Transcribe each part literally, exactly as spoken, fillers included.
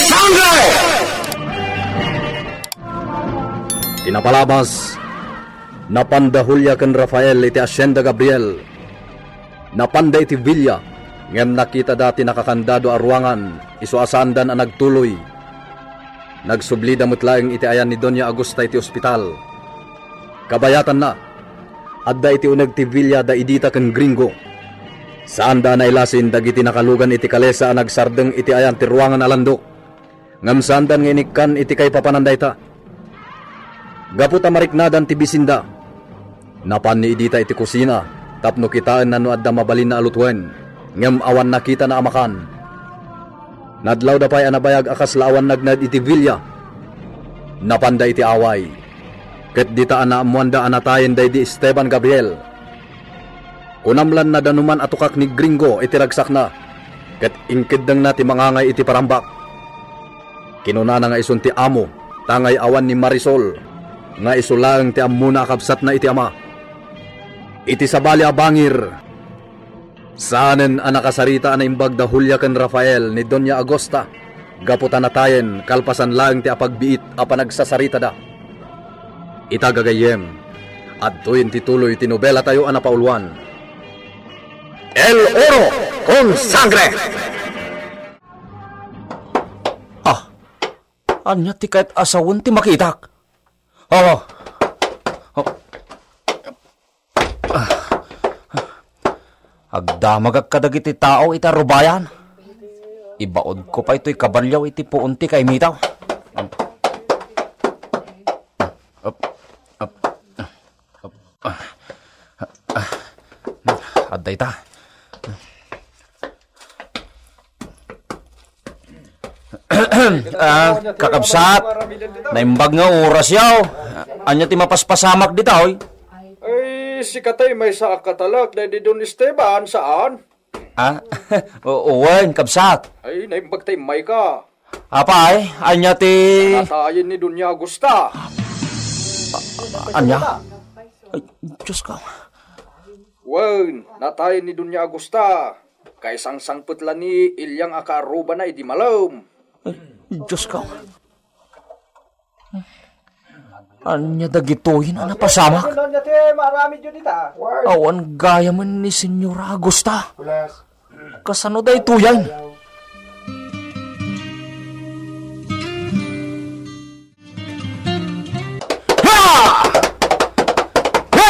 Sangre! Ti napalabas, napanda Julia ken Rafael iti Hacienda Gabriel. Napanda iti villa, ngem nakitada ti nakakandado a ruangan, isu a saandan a nagtuloy. Nagsublida met laeng iti ayan ni Doña Augusta iti ospital. Kabayatanna, adda iti uneg ti villa da Idita ken Gringo. Saanda a nailasin dagiti nakalugan iti kalesa a nagsardeng iti ayan ti ruangan a landok. Ngem saandan nga inikkan iti kaipapanan dayta. Gapu ta mariknadan ti bisinda, napan ni Idita iti kusina tapno kitaenna no adda mabalinna a lutuen, ngem awan nakitana a makan. Nadlawda pay a nabayag a kasla awan nagnad iti villa. Napanda iti away. Ket dita a naammoanda a natayen daydi Esteban Gabriel. Kunam lan nadanuman a tukak ni Gringo iti ragsakna, ket inkeddengna ti mangangay iti parambak. Kinunana nga isun ti amo, tangay awan ni Marisol, nga isu laeng ti ammona a kabsatna iti ama. Iti sabali a bangir, saanen a nakasarita a naimbag da Julia ken Rafael ni Doña Agosta gapu ta natayen kalpasan laeng ti apagbiit a panagsasaritada. Ita gagayyem, adtoyen ti tuloy ti nobelatayo a napauluan, El Oro con Sangre! Ah, ania ti kayat a sawen ti makitak? Oh. Oh. Ah. Agdamagak kadagiti tao iti arubayan. Ibaodko pay toy kabalio iti puon ti kaimitaw. Up, up, up. Ah, ah, adda ita. Ah, kakabsat, naimbag nga oras yaw. Ania ti mapaspasamak dita, oy? Ay, sika tay maysa a katalek daydi Don Esteban, saan? Ah, o-, wen, kabsat. Ay, naimbag tay mayka. Apay, ania ti Natayen ni Doña Agusta. Ania? Ay, Diyos ko. Wen, natayen ni Doña Agusta. Kaisangsangpet la ni Ilyang a kaarrubana idi malem. Ay, Diyos ko. Ania dagitoyen a napasamak? Ania ti maaramidyo dita? Awan gayamen ni Señora Agusta. Kasano daytoyen? Ha! Ha!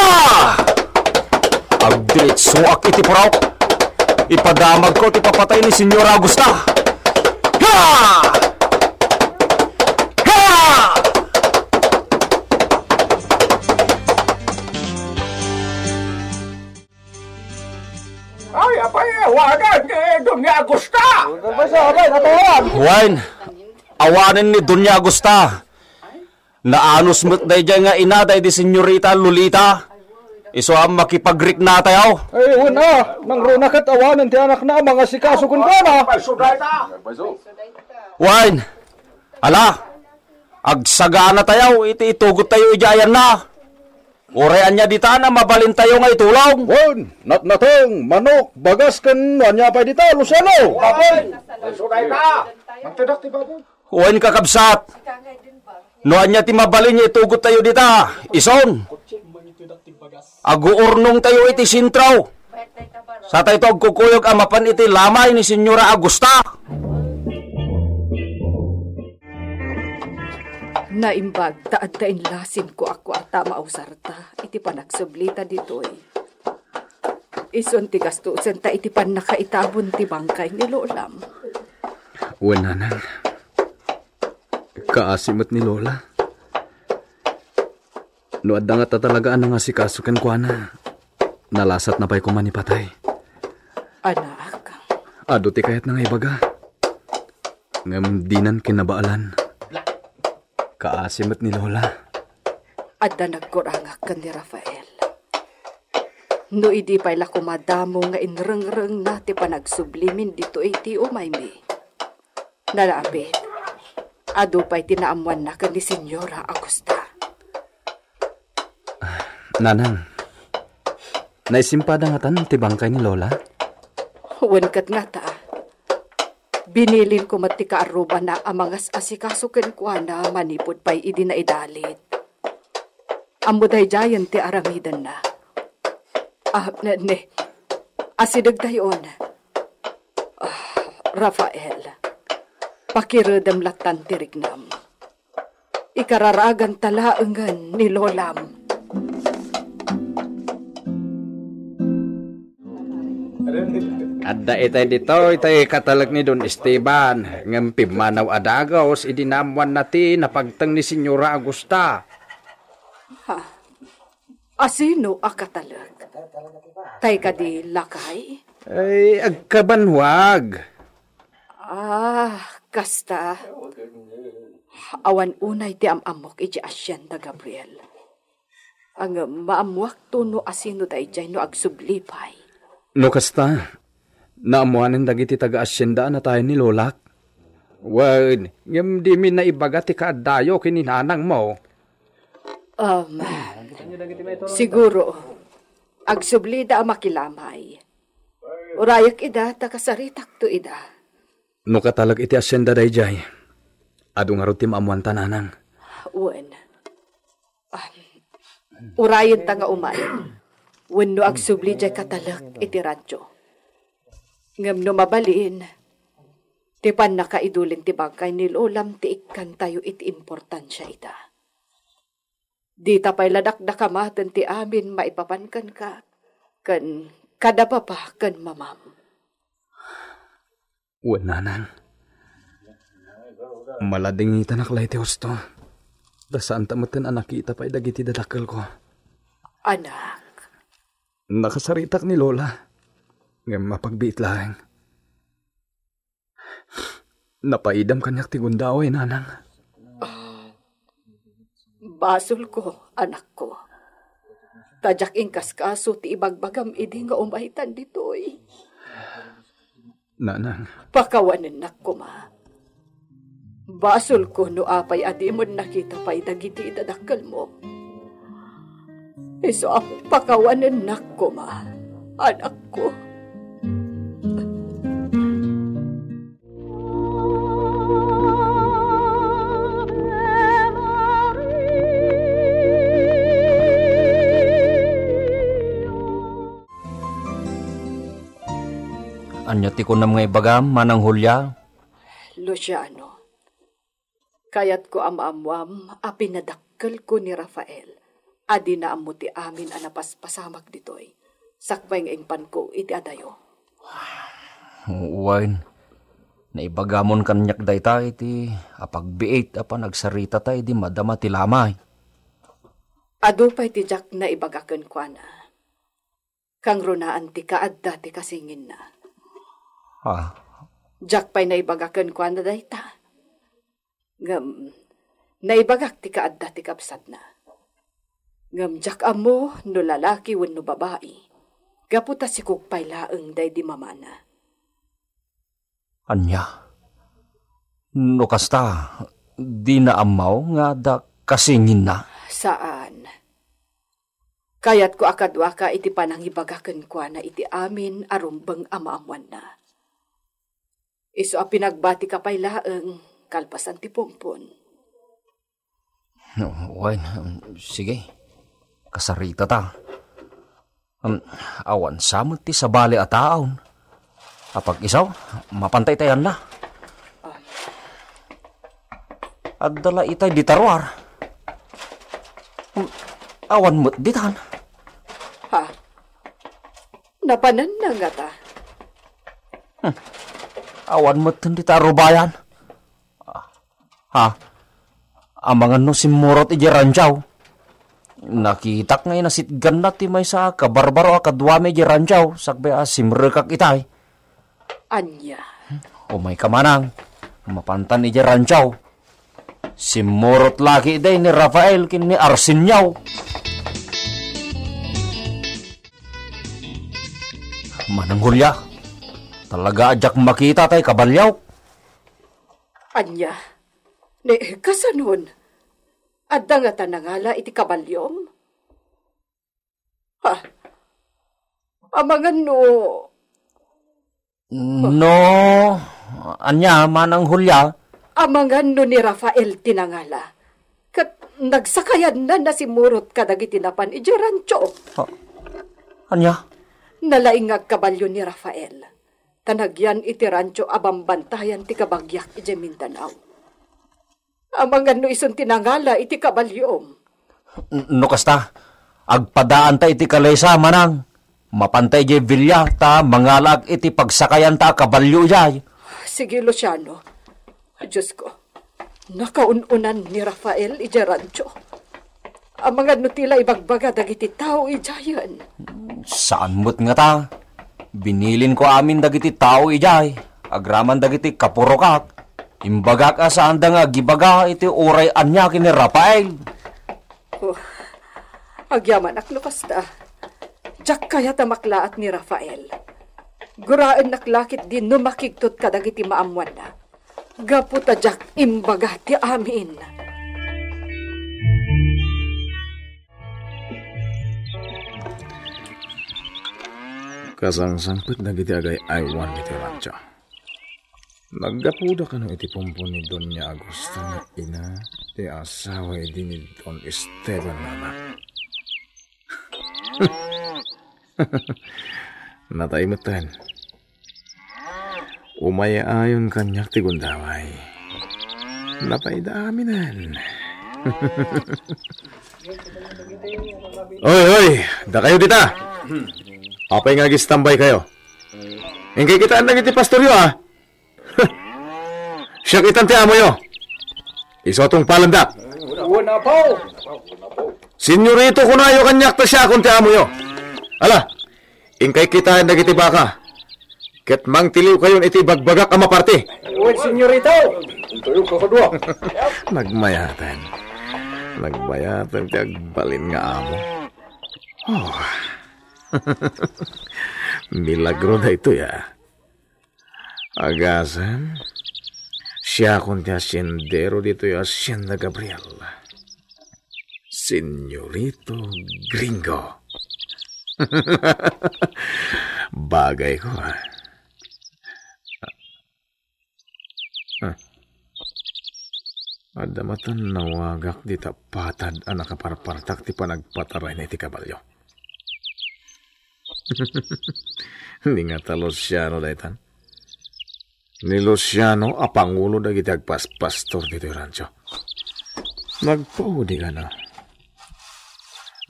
Agdiritsuak iti puraok. Ipadamagko ti papatay ni Señora Agusta. Ha! Ha! Ay, apay, awanen ni Doña Agusta! Wen, awanen ni Doña Agusta. Naanus met daydiay nga ina daydi Señorita Lolita. Isu a makipagriknatayo. Ay, wen a, nangruna ket awanen ti anakna a mangasikaso kenkuana. Wen, ala, agsaganatayo iti itugottayo idiay ayanna. Uray ania ditan a mabalintayo nga itulong? Wen, natnateng, manok, bagas ken no ania pay dita, Luciano? Wen, kakabsat, no ania ti mabalin nga itugottayo dita, ison. Aguurnongtayo iti sentro. Satayto agkukuyog a mapan iti lamay ni Señora Agusta. Naimbag ta adda inlasin kuakua ta mausarta iti panagsublita ditoy. Isun ti gastusenta iti pannakaitabon ti bangkay ni lolam. Wen, nanang. Kaasi met ni lola. No adda ngata talaga a nangasikaso kenkuana, nalasatna pay koma ni patay. Anak. Adu ti kayatna nga ibaga. Ngem dinan kinabaalan. Kaasi met ni Lola. Adda nagkurangak ken ni Rafael. No idi pay la koma damo nga inrengrengna ti panagsublimin ditoy ti umaymi. Nalabit, adu pay ti naammoanna ken ni Señora Agusta. Nanang, naisimpada ngatan ti bangkay ni Lola? Wen ket ngata. Binilin ko met ti kaarrubana a mangas-asikaso kenkuana manipud pay idi naidalit. Ammo daydiayen ti aramidenna. Ah, ne, ne. Asidegtayon. Ah, Rafael, pakiredem lattan ti riknam. Ikararaganta laengen ni Lolam. Adda itay ditoy tay katalek ni Don Esteban, ngem pimmanaw a dagus idi naammoanna ti napagteng ni Señora Augusta. Ha? Asino a katalek? Tay kadi lakay? Ay, agkabanwag. Ah, kasta. Awan unay ti am-ammok iti asienda, Gabriel. Ngem maammuakto no asino daydiay no agsubli pay. No kasta, naammoanen dagiti taga-asienda a natayen ni Lolak. Wen, ngem dimi naibaga ti kaaddayo ken ni nanangmo. Um, siguro, agsublida a makilamay. Urayek ida, ta kasaritakto ida. No katalek iti asienda daydiay, adu ngarud ti maammoanta, nanang. Wen. Ah, urayenta nga umay wenno agsubli diay katalek iti rancho. Ngem no mabalin, ti pannakaidulen ti bangkay ni Lolam ti ikkantayo iti importansia ita. Dita pay la dakdakamaten ti amin maipapan kenka, ken kada papa ken mamam. Wen, nanang. Maladingitanak la iti husto. Ta saanta metten a nakita pay dagiti dadakkelko. Anak. Nakasaritak ni Lola. Ngem mapagbiit laeng. Napaidam kaniak ti gundaway, nanang. Basolko, anakko. Ta diak inkaskaso ti ibagbagam idi nga umaytan ditoy. Nanang. Pakawanennak koma. Basolko no apay a diyon nakita pay dagiti dadakkelmo. Isu a pakawanennak koma, anakko. Ania ti kunam nga ibagam, Manang Julia? Luciano, kayatko a maammuam a pinadakkelko ni Rafael a dina ammo ti amin a napaspasamak ditoy, sakbay nga impanko iti adayo. Wen, naibagamon kaniak dayta iti apagbiit a panagsaritata idi madama ti lamay. Adu pay ti diak naibaga kenkuana. Kangrunaan ti kaadda ti kasinginna. Ah. Diak pay naibaga kenkuana dayta. Ngem, naibagak ti kaadda ti kabsatna. Ngem diak ammo no lalaki wenno babai, gapu ta sikog pay laeng daydi mamana. Ania? No kasta, dina ammo nga adda kasinginna? Saan. Kayatko a kaduaka iti panangibaga kenkuana iti amin a rumbeng a maammoanna. Isu a pinagbatika pay laeng kalpasan ti pumpon. No, wen, um, sige. Kasaritata. Um, awan sa met ti sabali a taon. Apag-isu, mapanta iti ayanna. Adda la itay dita ruar. Um, awan met ditan. Ha? Napananna ngata? Hmm. Awan met dita rubayan. Ha? Amangan no simmurot idiay rancho. Nakitak nga inasitganna ti maysa a kabarbaro a kaduami idiay rancho, sakbay a simrekak itay. Ania? Umayka manang, mapantan idiay rancho. Simmurot lagi day ni Rafael ken ni Arsenio. Manang Julia, talaga a diak makita tay kabalio. Ania? Ne, kasanon? Adda ngata nangala iti kabaliom? Ha? Amangan no... No, Ania, Manang Julia? Amangan no ni Rafael ti nangala, ket nagsakayanna nasimurot kadagiti napan idiay rancho. Ah, ania? Nalaing nga agkabalio ni Rafael, ta nagyan iti rancho a bambantayan ti kabagiak idiay Mindanao. Amangan no isun ti nangala iti kabaliom. N-, no kasta, agpadaanta iti kalesa, Manang. Mapanta idiay villa, ta mangalaak iti pagsakayanta a kabalio idiay. Sige, Luciano. Diosko, nakaun-unan ni Rafael idiay rancho. Amangan no ti la ibagbaga dagiti tao idiayen. Saan met ngata. Binilinko amin dagiti tao idiay, agraman dagiti kapurokak. Imbagak a saanda nga agibaga iti uray ania ken ni Rafael. Oh, agyamanak no kasta. Diak kayat a maklaat ni Rafael. Guraennak la ketdi no makigtot kadagiti maammoanna. Gapu ta diak imbaga ti amin. Kasangsangpet dagiti agay-aywan iti rancho. Naggapuda kano iti pumpon ni Doña Agusta nga ina ti asawa idi ni Don Esteban nga anak. Natay metten. Umay-ayon kaniak ti gundaway. Natay daminen. Oy, oy, dakayo dita. Apay nga agistambay kayo? Inkay kitaan dagiti pastoryo, a? Siak itan ti amoyo. Isu a tungpalendak. Wen, Apo. Senyorito kunayo kaniak ta siakon ti amoyo. Ala, inkay kitaen dagiti baka. Ket mangtiliwkayon iti ibagbagak a maparti. Wen, senyorito. Nagmayaten. Nagmayaten ti agbalin nga amo. Oh. Milagro daytoy, a. Agasem, siakon ti hasiendero ditoy a Hacienda Gabriel. Senyorito Gringo. Bagayko, a. Ah. Adda matan nawagak dita patad a nakaparpartak ti panagpatarayna iti kabalio. Ni ngata Luciano daytan. Ni Luciano a pangulo dagiti agpaspastor ditoy rancho. Nagpaudi kano.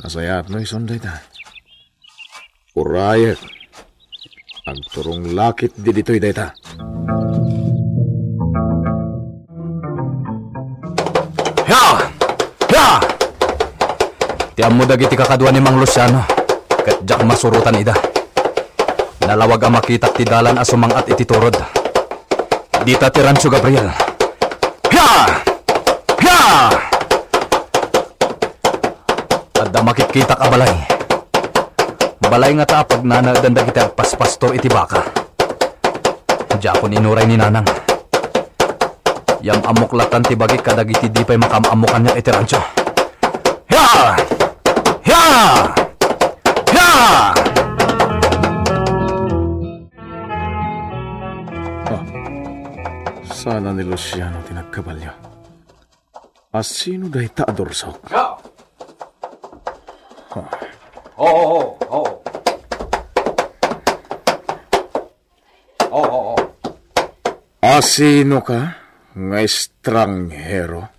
Nasayaat no isun dayta. Urayek. Agturong lakit di ditoy dayta. Ya! Ya! Ti ammo dagiti kakadua ni Mang Luciano, ket diak masurotan ida. Nalawag a makitak ti dalan a sumang-at iti turod. Dita ti Rancho Gabriel. Pia! Pia! Adda makitkitak a balay. Balay ngata a pagnanaedan dagiti agpaspastor iti baka. Diakon inuray ni Nanang. Yam-ammok lattan ti bagik kadagiti di pay makaam-ammo kaniak iti rancho. Pia! Pia! Pia! Ah, sana ni Luciano ti nagkabalio. A sino dayta a dursok? Siak! Ah. Oo, oo, oo. Oo, oo. A sino ka nga estranghero?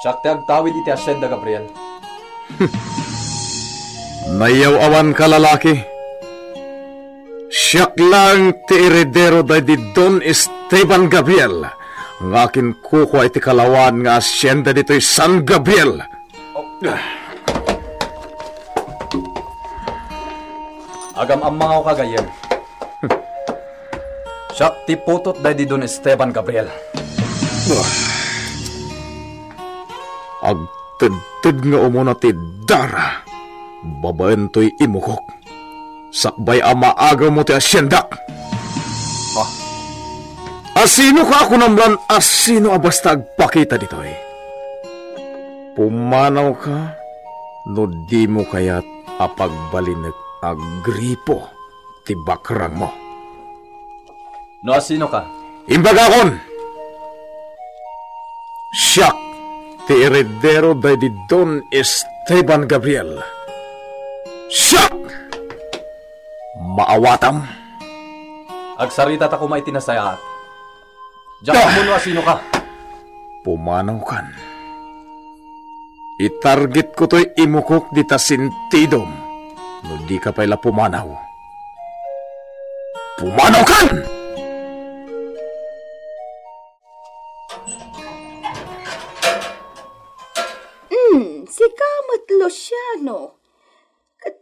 Siak ti agtawid iti Hacienda Gabriel. Nayaw-awan ka, lalaki. Siak laeng ti eredero daydi Don Esteban Gabriel nga akinkukua iti kalawan nga hacienda ditoy San Gabriel. Oh. Agam-ammangaw ka, gayyem. Siak ti putot daydi Don Esteban Gabriel. Agtedted nga umuna ti dara babaen toy imukok, sakbay a maagawmo ti haciendak. Ah. A sino ka, kunam lan a sino a basta agpakita ditoy? Pumanawka no dimo kayat a pagbalinek a gripo ti bakrangmo. No asinoka? Imbagakon! Siak ti eredero daydi Don Esteban Gabriel. Siak! Maawatam? Agsarita ta koma iti nasayaat. Diak ammo no asinoka. Pumanawkan. Itargetko toy imukok dita sentidom no dika pay la pumanaw. Pumanawkan! Hmm, sika met, Luciano. Ket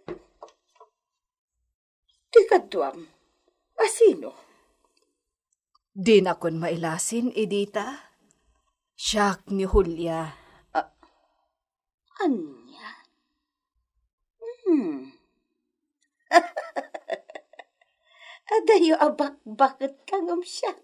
ti kaduam, asino? Dinakon mailasin, Edita. Siak ni Julia. A-, ania? Hmm. Adayo a bakbaketka ngem siak.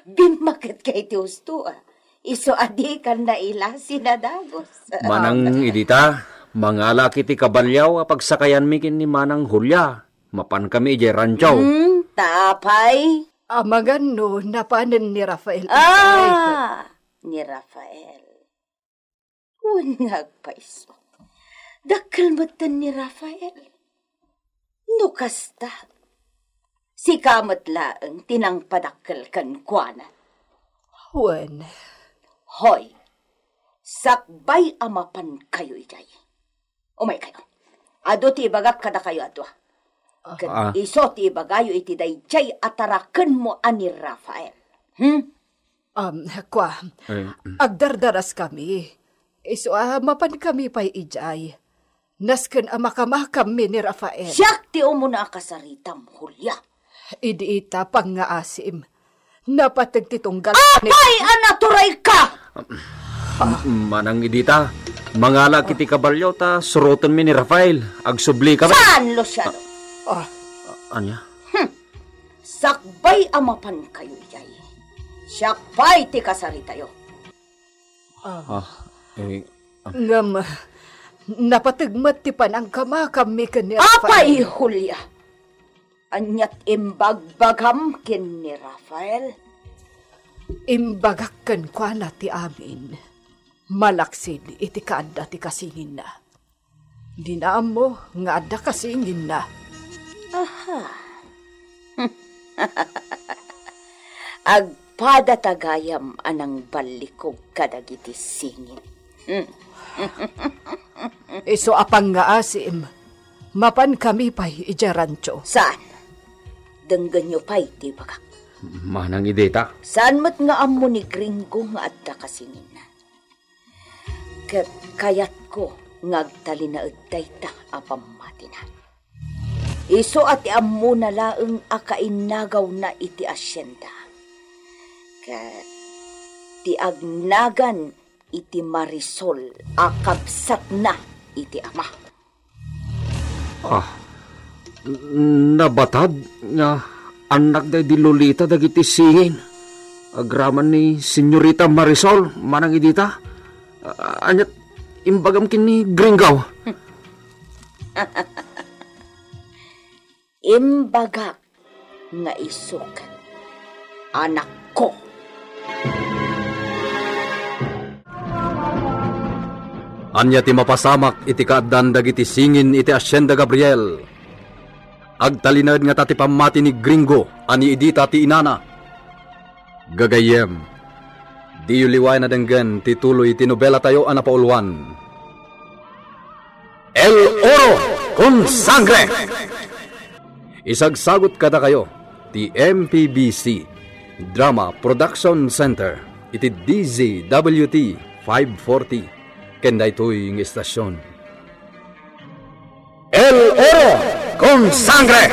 Bimmaketka iti husto, a. Isu a dikan nailasin a dagus. Manang Edita, mangalak iti kabalio a pagsakayanmi ken ni Manang Julia. Mapankami idiay rancho. Hmm, ta apay? Amangan no napanen ni Rafael. Ah, ni Rafael. Wen nga agpayso. Dakkel metten ni Rafael. No kasta, sika met laeng ti nangpadakkel kenkuana. Wen. Hoy, sakbay a mapankayo idiay. Umaykayo. Adu ti ibagak kadakayo a dua. Ket Ah. isu ti ibagayo iti daydiay a tarakenmo a ni Rafael. Hmm? Um, kua, Eh, mm. agdardaraskami. Isu a mapankami pay idiay. Nasken a makamakammi ni Rafael. Siak ti umuna a kasaritam, Julia. Idi ita pangngaasim. Napateg ti tunggal ni Apay a naturayka! Manang Edita, mangalak iti kabalio ta surotenmi ni Rafael. Agsublika. Saan, Luciano? Ah. Ania? Hmm. Sakbay a mapankayo idiay. Siak pay ti kasaritayo. Ah, eh, ah. Ngem, napateg met ti panangkamakammi ken ni Apay, Rafael. Julia! Aniat imbagbagam ken ni Rafael? Imbagak kenkuana ti amin, malaksid iti kaadda ti kasinginna. Dina ammo nga adda kasinginna. Aha. Agpada ta gayam a nangballikog kadagiti singin. Isu a pangngaasim, mapankami pay idiay rancho. Saan? Denggenyo pay ti ibagak. Manang Edita. Saan met nga ammo ni Gringo nga adda kasinginna? Ket kayatko nga agtalinaed dayta a pammatina. Isu a ti ammona laeng a kainnagawna iti asienda. Ket ti agnagan iti Marisol a kabsatna iti ama. Ah, n-, nabatad nga annak daydi Lolita dagiti singin. Agraman ni Senyorita Marisol, manang Edita. Ah, aniat imbagam ken ni Gringo? Imbagak nga isu ket anakko. Ania ti mapasamak iti kaaddan dagiti singin iti Hacienda Gabriel? Agtalinaed ngata ti pammati ni Gringo a ni Edita ti inana. Gagayyem, diyo liwayan a denggen ti tuloy ti nobelatayo a napauluan. El Oro con Sangre! Isagsagut kadakayo ti M P B C Drama Production Center iti D Z W T five forty ken daytoy nga istasyon. El Oro con Sangre!